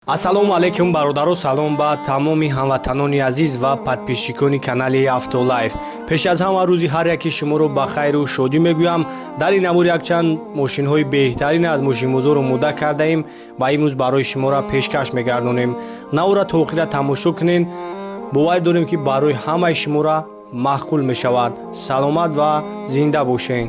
Ассалому алайкум, бародаро, салом ба тамоми ҳамватанони азиз ва подписчикони канали Автолайф. Пеш аз ҳама рӯзи ҳар яки шуморо ба хайру шодӣ мегӯям. Дар ин навор якчанд мошинҳои беҳтарин аз мошинбозор омода кардаем ва имрӯз барои шуморо пешкаш мегардонем. Навора то охира тамошо кунед, бовар дорем, ки барои ҳамаи шуморо маъқул мешавад. Саломат ва зинда бошед.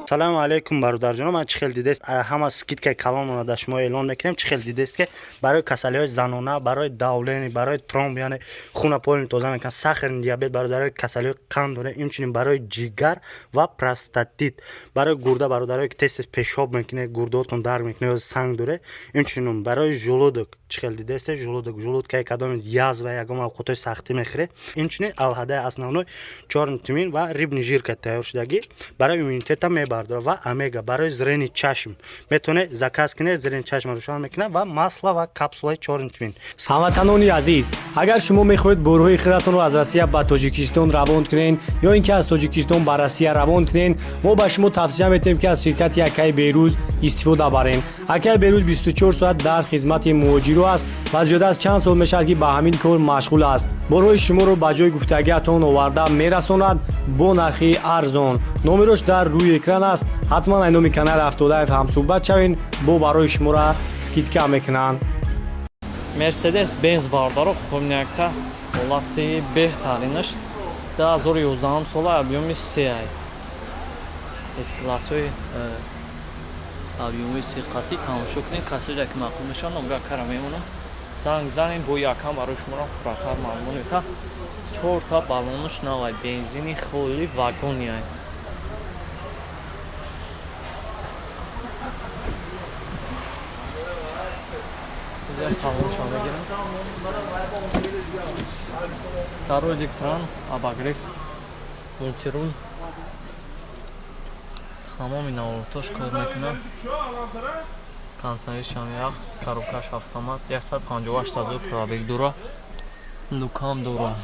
Салому алейкум, бародарҷонон. Ман чӣ хел дидест, ҳама скидкаи калонона дар шумо эълон мекунем. Чӣ хел дидест, ки барои касалиҳои занона, барои давление, барои тромб, яъне хуна полный тоза мекунад, сахарный диабет, бародарои касалиҳои қанд дора, инчунин барои ҷигар ва простатит, барои гурда, бародарое ки тез тез пешоб мекунед, гурдаотон дард мекунед ё санг доре, инчунин барои желудок. Чӣ хел дидесте, желудок, желудкаи кадоми язва, ягон авқотҳои сахтӣ мехӯре. Инчунин алҳадаи основной чёрный тмин ва рыбный жирка тайёр шудагӣ барои иммунитета мебардорад ва омега барои зрение чашм. Метавонед заказ кунед, зрение чашм рӯшан мекунад ва масло ва капсулаи чёрный тмин. Ҳамватанони азиз, агар шумо мехоҳед борҳои худатонро аз Россия ба Тоҷикистон равон кунед ё ин ки аз Тоҷикистон ба Россия равон кунед, мо ба шумо тавсия метиҳем, ки аз ширкати акаи Берӯз истифода барем. Акаи Берӯз 24 соат дар хизмати муҳоҷиро аст ва зиёда аз чанд сол мешавад, ки ба ҳамин кор машғул аст. Борҳои шуморо ба ҷои гуфтагиатон оварда мерасонад бо нархи арзон. Номерош дар рӯи экран аст. Ҳатман аз номи канали Автолайф ҳамсӯҳбат шавед, бо барои шуморо скидка мекунанд. Мерседес Бенз, бародаро, хубнякта, ҳолати беҳтаринаш, 2011 сола, объёми се, С-классҳои объёми сеқатӣ. Тамошо кунед, касоне ки маъқул мешаванд, номра кара мемонам, занг занем, бо якам барои шуморо пурратар маълумот мета. Чорта баллонаш навай, бензини холи, вагониай. Салоншо мегирам, дар рӯи электран, обогрев, мультируль, тамоми навотош кор мекунад, кондиционершам ях, коробкаш автомат, 158 ҳазор пробег дора, люкам дора.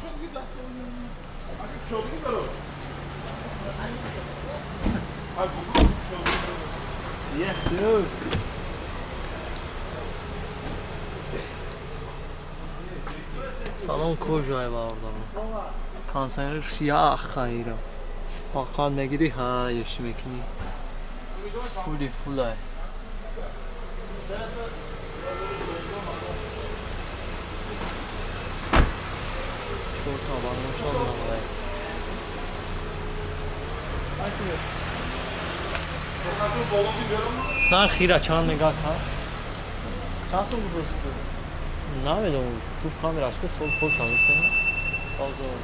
Салон кожай, бародарон, кондиционерш ях, хайра, фақат мегирӣ, ҳаеши мекунӣ, фули фулай. Чорта баллоншон навай. Нархира чанд мега ка? Чанд сум гуфтӣ? Намедонам, гуфт камераш ки сол поша гуфтем. Бозор.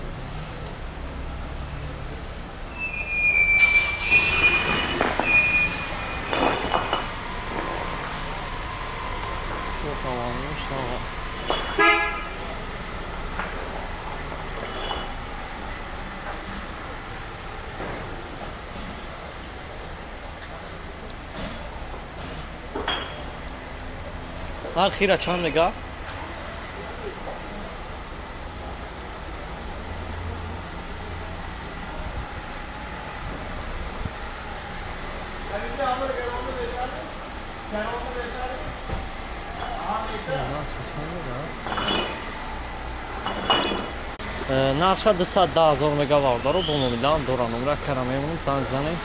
Чорта баллонш навай. Нархира чанд мега? Нархша 210 000 мега, бародаро, бо муомилаам дора. Номра кара мемонам, занг занем,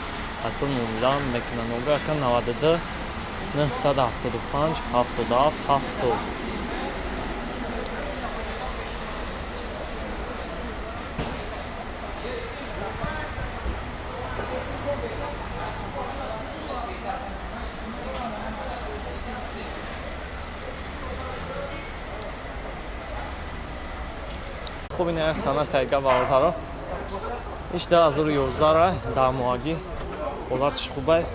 ҳатто муомилаам мекунам. Номра ака 92 975 77 70. Хуб, ин як санат айга, бародаро, иш 2011 ра, дар моҳагӣ, ҳолатиш хубай,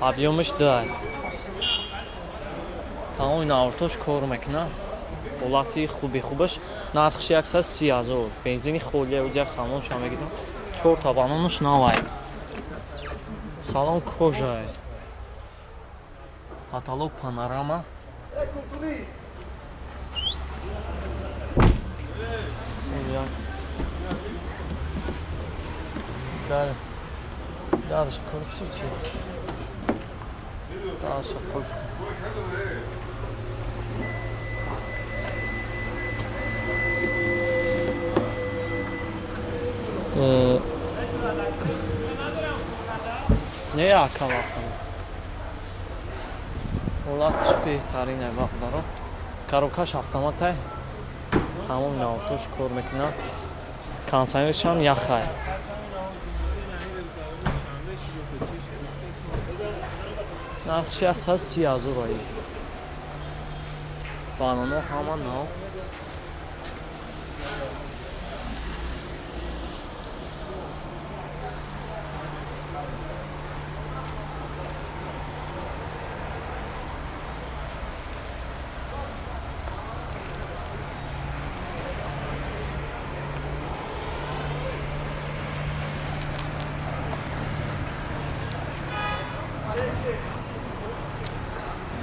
объёмаш дай, тамоми навортош кор мекунад, ҳолати хуби хубаш, нархш 130 000, бензини холия. Оз як салонша мегирам, чорта баллонаш навай, салон кожай, потолок панорама. Як дар дарш қулфши, чи дарша қулф. Не ака вақт. Ҳолаташ беҳтарин ай бародаро. Коробкаш автоматай. Тамоми навтош кор мекунад. Кондиционершам яхай. Нархш 130 000 ай. Банано ҳама нав.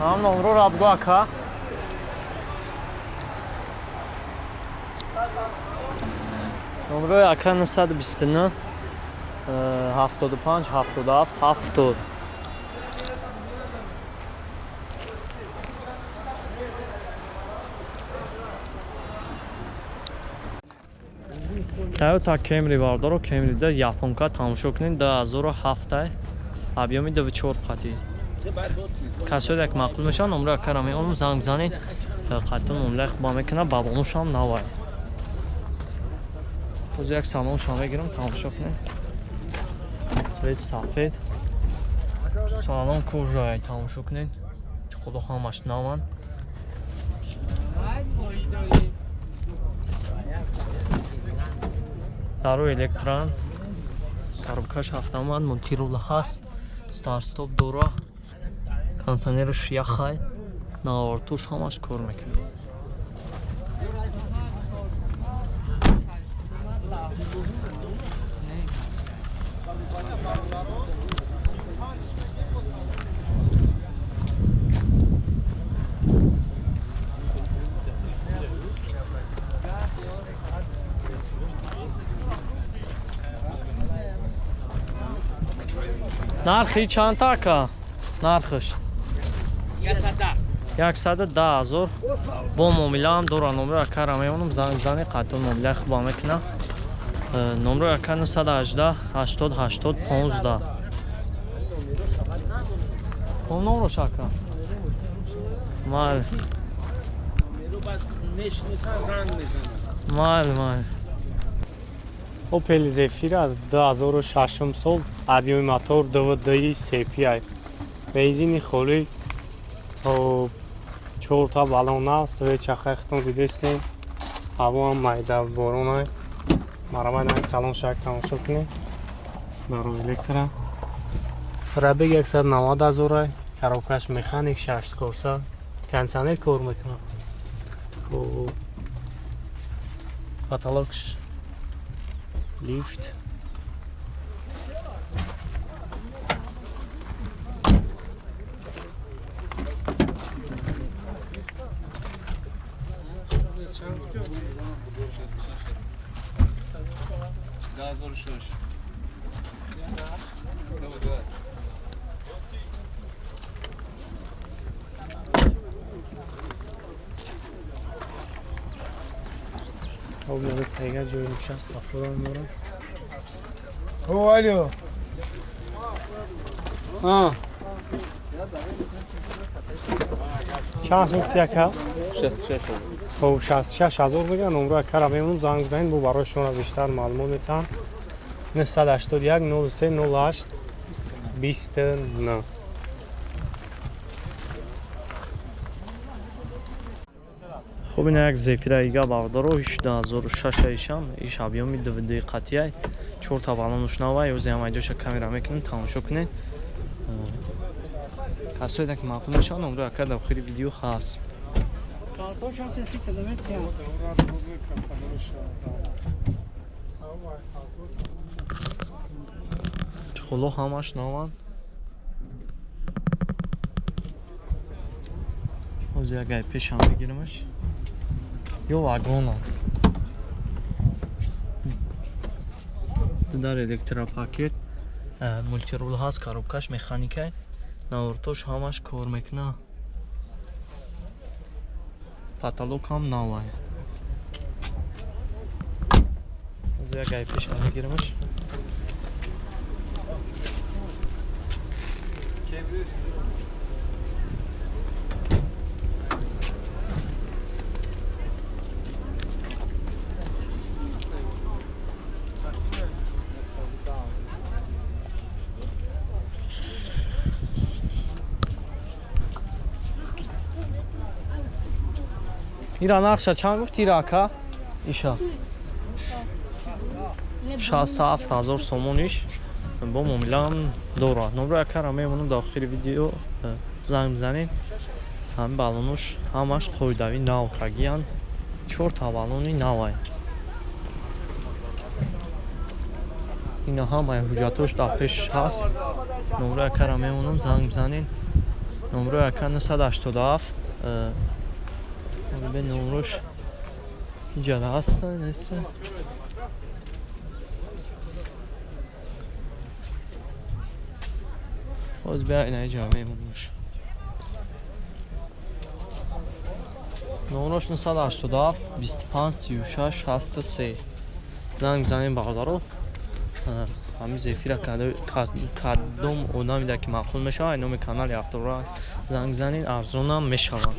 Ҳам номро рабгу ака. Номрои ака 929 75 77 70. Toyota Camry бардоро, Camry-да японка тамошо кунед, 2007 объёми 24 қати. Касоде як маъқул мешаванд, номрои акара меонам, занг бизанед, қатъан муомилаи хуба мекунад, балонушам навай. Ҳозир як салоншам мегирам, тамошо кунед. Цвет сафед. Салон кожай, тамошо кунед. Худо ҳамаш наванд. Дару электран. Коробкаш автомат, мультирул ҳаст, старт-стоп дора. Кондиционерш яхай, навортуш ҳамаш кор мекунад. Нархи чанд ака? Нархаш 110 000. Бо муомилаам дора, номрои акара меонам, занг бизанед, қатъан муомилаи хуба мекунам. Номрои ака 918 80 80 15. Ком номрош ака? Майли. Майли, майли. Opel Zafira 2006 сол, объёми мотор 2.2 CPI. Бензини холӣ, чорта балон нав, свеча хехтон дидестем. Ҳаво ҳам майда боронай. Марамай дар салон шак тамошо кунед. Даро электра. Пробег 190 000 ай. Коробкаш механик 6 корса. Кондиционер кор мекунад. Хуб. Потолокш лифт. Хоб, мега тайга ҷои нишаст афродам дорам. Алло. Чанд сум гуфти ака? 66 Хоб, 66 000 мегӯянд, номрои акара мемонам, занг бизанед, бо барои шуморо бештар маълумот метаҳам. 981 03 08 29. Хуб, ина як Зефира ига бардоро, 2006 ишам, иш объёми 2.2 қатияй, чорта балонуш навай, ози ҳам айҷоша камера мекунем, тамошо кунед. Касоеда ки маъқул мешаванд, номрои ака дар охири видео ҳаст. Чхоло ҳамаш наванд. Ози як ай пешам мегирамаш. Ё вагона. Дар электропакет, мультирул ҳаст, коробкаш механикай, навортош ҳамаш кор мекунад. Потолок ҳам навай. Ози як ай пешам мегирамаш. Ира нақша чанд гуфт ира ака? Иша. 67 ҳазор сомониш бо муомилаам дорад. Номро акара мемонам дар охири видео, занг бизанед. Ҳамин баллонош ҳамаш қоидави нав кагиянд. Чорта баллони навай. Ина ҳамаи ҳуҷҷатош дар пеш ҳаст. Номрои акара мемонам, занг бизанед. Номрои ака 987, бе номрош иҷада ҳаста, неста. Боз бия ина иҷа мемонамш. Номрош 987 25 36 63. Занг бизанем бародаро. Ҳамин зефира кадом одамида ки маъқул мешавад, номи канали Автора занг бизанед, арзонам мешавад.